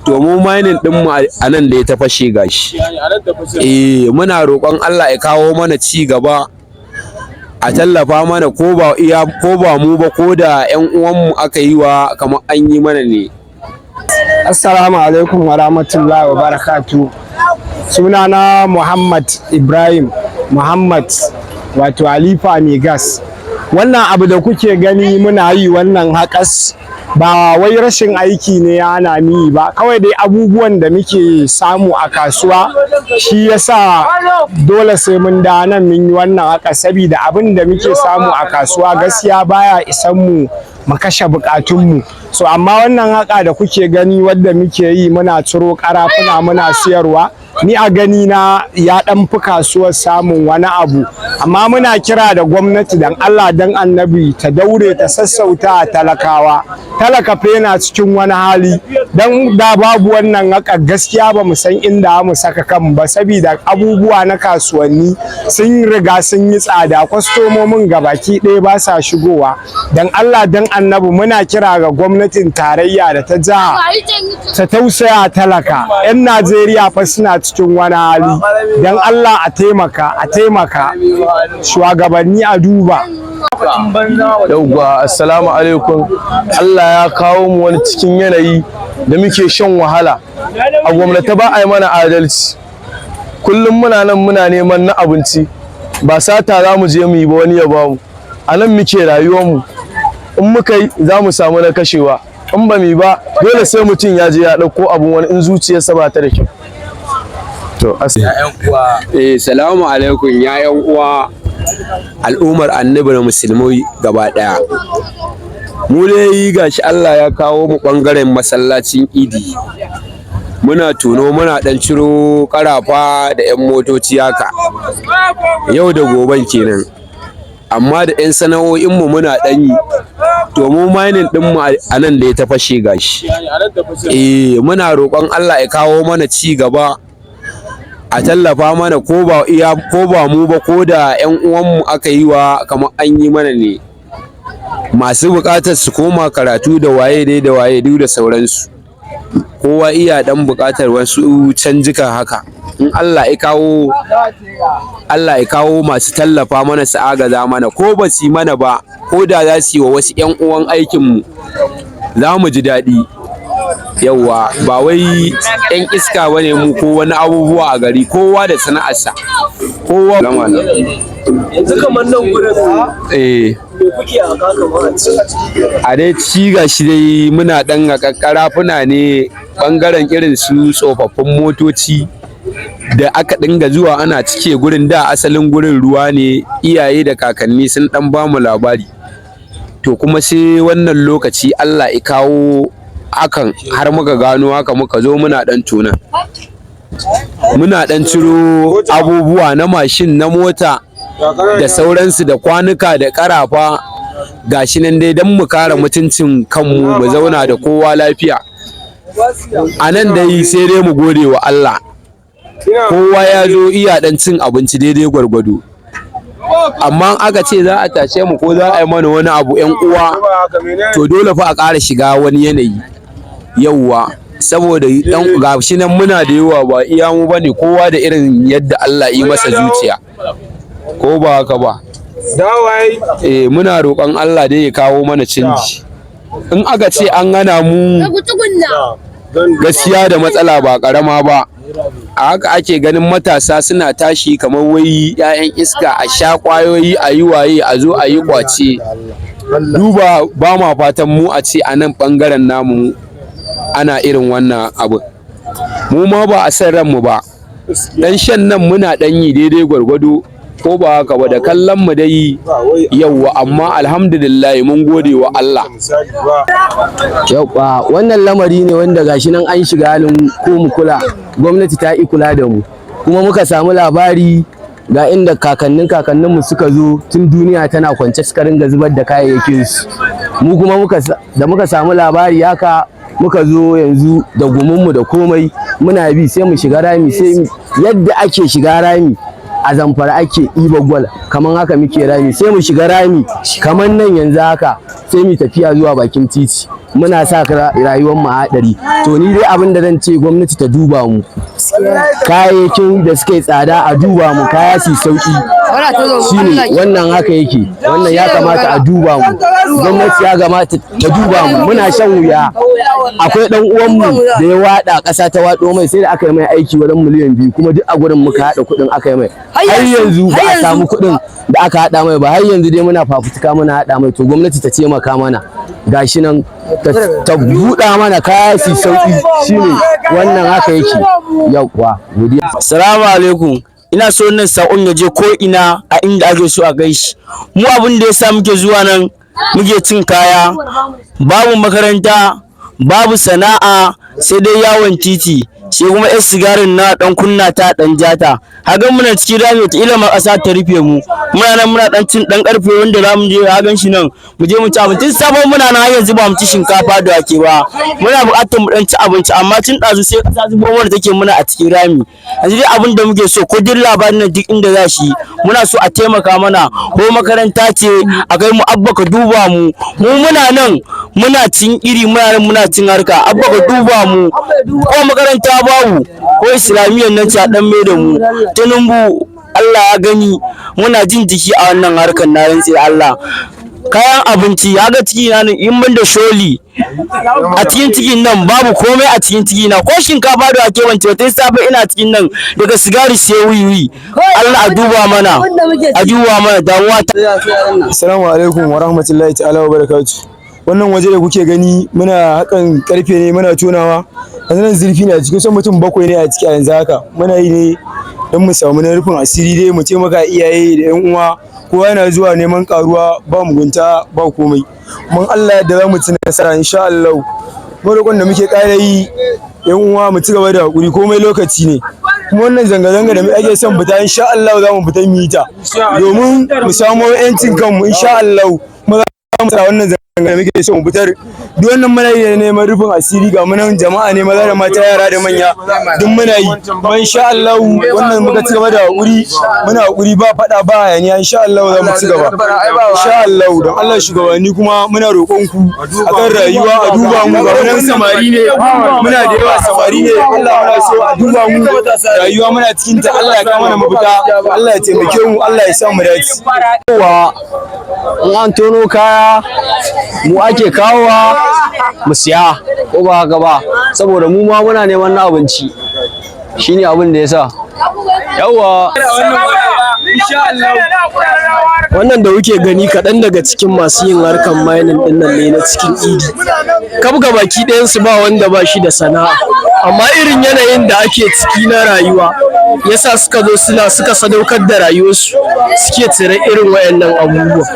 To mu mining din mu a nan da ya ta fashe gashi. Eh, muna roƙon Allah ya kawo mana ci gaba, a tallafa mana, ko ba iya ko ba mu ba, ko da 'yan uwanmu aka yi wa kamar an yi mana ne. Assalamu alaikum wa rahmatullahi wa barakatu. Sunana Muhammad Ibrahim Muhammad, wato Alifa mai gas. Wannan abu da kuke gani muna yi, wannan haƙas, ba wai rashin aiki ne ya hana ni ba, kawai dai abubuwan da muke samu a kasuwa shi yasa dole sai mun da nan mun yi wannan haƙas, saboda abin da muke samu a kasuwa gaskiya baya isan mu mu kashe bukatunmu. So amma wannan haka da kuke gani wadda muke yi, muna ciro karafuna muna siyarwa, ni a gani na ya dan fi kasuwar samun wani abu. Amma muna kira da gwamnati, dan Allah dan Annabi ta daure ta sassauta a talakawa. Talaka fa yana cikin wani hali, dan da babu wannan haka gaskiya ba mu san inda mu saka kan ba, saboda abubuwa na kasuwanni sun riga sun yi tsada, kwastomomin gabaki ɗaya ba sa shigowa. Dan Allah dan Annabi muna kira ga gwamnatin tarayya da ta jiha ta tausaya talaka. 'Yan Najeriya fa suna cikin wani hali. Dan Allah a taimaka, a taimaka, shugabanni a duba. Yauwa, assalamu alaikum. Allah ya kawo mu wani cikin yanayi da muke shan wahala. A gwamnati ba a yi mana adalci. Kullum muna nan muna neman na abinci. Ba sata za mu je mu yi ba wani ya bamu. A nan muke rayuwarmu. In muka yi za mu samu na kashewa. In ba mu yi ba, dole sai mutum ya je ya ɗauko abun wani in zuciyarsa ba ta da kyau. To, Eh, salamu alaikum ya 'yan uwa al'ummar Annabi da Musulmai gaba daya. Mu dai gashi Allah ya kawo mu bangaren masallacin Idi. Muna tono, muna dan ciro karafa da 'yan motoci haka. Yau da goben kenan. Amma da 'yan sana'o'inmu muna dan yi. To mu mining din mu a nan da ya ta fashe gashi. Eh, muna roƙon Allah ya kawo mana ci gaba, a tallafa mana, ko ba iya ko ba mu ba, ko da 'yan uwanmu aka yi wa kamar an yi mana ne. Masu buƙatar su koma karatu da waye dai da waye duk da sauransu, kowa iya dan buƙatar wasu canjika haka. In Allah ya kawo, Allah ya kawo masu tallafa mana, su agaza mana. Ko ba su yi mana ba, ko da za su yi wa wasu 'yan uwan aikinmu, za mu ji daɗi. Yauwa, ba wai 'yan iska ba ne mu ko wani abubuwa a gari, kowa da sana'arsa, kowa. Yanzu kamar nan gurin, me kuke a kamar a ciki? A dai ci gashi dai muna ɗan karafuna ne, ɓangaren irin su tsofaffin motoci da aka dinga zuwa ana cike gurin. Da asalin gurin ruwa ne, iyaye da kakanni sun ɗan bamu labari. To kuma sai wannan lokaci Allah ya kawo hakan har muka gano haka, muka zo muna ɗan tona, muna ɗan ciro abubuwa na mashin, na mota da sauransu, da kwanuka da karafa. Gashi nan dai don mu kare mutuncin kanmu, mu zauna da kowa lafiya. A nan dai sai dai mu gode wa Allah, kowa ya zo iya dan cin abinci daidai gwargwado. Amma aka ce za a tashe mu ko za a yi mana wani abu, 'yan uwa, to dole fa a ƙara shiga wani yanayi. Yauwa, saboda dan gashi nan muna da yawa, ba iya mu bane, kowa da irin yadda Allah yi masa zuciya, ko ba haka ba? Eh, muna roƙon Allah dai ya kawo mana canji. In aka ce an hana mu, gaskiya da matsala ba ƙarama ba. A haka ake ganin matasa suna tashi kamar wai 'ya'yan iska, a sha ƙwayoyi, a yi waye, a zo a yi ƙwace. Duba, ba ma fatan mu a ce a nan ɓangaren namu ana irin wannan abu. Mu ma ba a san ranmu ba, dan shan nan muna dan yi daidai gwargwado, ko ba haka ba? Da kallon mu dai. Yauwa, amma alhamdulillah, mun gode wa Allah. Yauwa, wannan lamari ne wanda gashi nan an shiga halin ko mu kula, gwamnati ta yi kula da mu. Kuma muka samu labari ga inda kakannin kakanninmu suka zo tun duniya tana kwance suka ringa zubar da kayayyakin su. Mu kuma da muka samu labari haka muka zo yanzu da gumunmu da komai muna bi, sai mu shiga rami, sai yadda ake shiga rami. A Zamfara ake ɗiba gwal. Kamar haka muke rami, sai mu shiga rami kamar nan yanzu haka, sai mu tafiya zuwa bakin titi, muna sa rayuwar mu a haɗari. To, ni dai abin da zan ce, gwamnati ta duba mu, kayayyakin da suka yi tsada a duba mu, kaya su sauki. Shine wannan, haka yake. Wannan ya kamata a duba mu, gwamnati ya kamata ta duba mu, muna shan wuya. Akwai dan uwanmu da ya wada ƙasa ta wado mai, sai da aka yi mai aiki wajen miliyan 2, kuma duk a gurin muka haɗa kuɗin aka yi mai. Har yanzu ba a samu kuɗin da aka haɗa mai ba, har yanzu dai muna fafutuka muna haɗa mai. To, gwamnati ta taimaka mana, gashi nan ta buɗa mana, kaya su sauki. Shine wannan, haka yake. Yauwa, godiya. Salamu alaikum. Ina so wannan saƙon ya je ko ina a inda ake so a kai shi. Mu abin da yasa muke zuwa nan muke cin kaya, babu makaranta, babu sana'a, sai dai yawon titi, sai kuma 'yar sigarin na dan kunna ta dan jata. Hagan muna cikin rami, wata ma ƙasa ta rufe mu. Muna nan muna dan cin dan karfe wanda za mu je hagan shi nan mu je mu ci abinci. Tun sabon muna nan har yanzu ba mu ci shinkafa da wake ba. Muna buƙatar mu dan ci abinci, amma tun ɗazu sai ƙasa zubo mana take muna a cikin rami. Yanzu dai abin da muke so, ko duk labarin nan duk inda za shi, muna so a taimaka mana, ko makaranta ce a kai mu. Abba, ka duba mu, mu muna nan muna cin iri, muna nan muna cin harka. Abba, ka duba mu, ko makaranta babu, ko islamiyyar nan ce a dan mai da mu. Tinubu, Allah ya gani, muna jin jiki a wannan harkar. Na rantse Allah, kayan abinci ya ga ciki na nan, in ban da sholi a cikin cikin nan babu komai a cikin ciki na, ko shinkafa da wake ban ci ba tun safe. Ina cikin nan daga sigari sai wiwi. Allah, a duba mana, a duba mana damuwa ta. Assalamu alaikum wa rahmatullahi ta'ala wa barakatuh. Wannan waje da kuke gani, muna hakan karfe ne, muna tonawa. Yanzu nan zurfi ne a cikin son mutum 7 ne a ciki a yanzu haka. Muna yi ne don mu samu na rufin asiri dai, mu taimaka iyaye da yan uwa. Kowa yana zuwa neman karuwa, ba mugunta ba komai. Mun Allah yadda za mu ci nasara insha Allah. Roƙon da muke ƙara yi, yan uwa, mu ci gaba da hakuri, komai lokaci ne. Kuma wannan zanga-zanga da ake son fita, insha Allah za mu fita mu yi ta domin mu samo 'yancin kanmu insha Allah. Kuma za mu tsara wannan zanga da muke so mu fitar. Duk wannan muna yi ne neman rufin asiri. Ga mu nan jama'a ne, maza da mata, yara da manya, duk muna yi. Kuma insha Allah wannan muka ci gaba da hakuri, muna hakuri, ba fada ba hayaniya, insha Allah za mu ci gaba insha Allah. Don Allah shugabanni, kuma muna roƙon ku akan rayuwa, a duba mu. Ga mu nan samari ne, muna da yawa, samari ne. Allah, muna so a duba mu, rayuwa muna cikin ta. Allah ya kawo mana mafita, Allah ya taimake mu, Allah ya sa mu dace. Wa in an tono kaya, mu ake kawowa mu siya, ko ba haka ba? Saboda mu ma muna neman na abinci, shine abin da yasa. Yawwa. Wannan da kuke gani kaɗan daga cikin masu yin harkar mining ɗin nan ne na cikin Idi. Kaf baki ɗayansu ba wanda ba shi da sana'a, amma irin yanayin da ake ciki na rayuwa yasa suka zo suna suka sadaukar da rayuwarsu suke tsire irin wayannan abubuwa.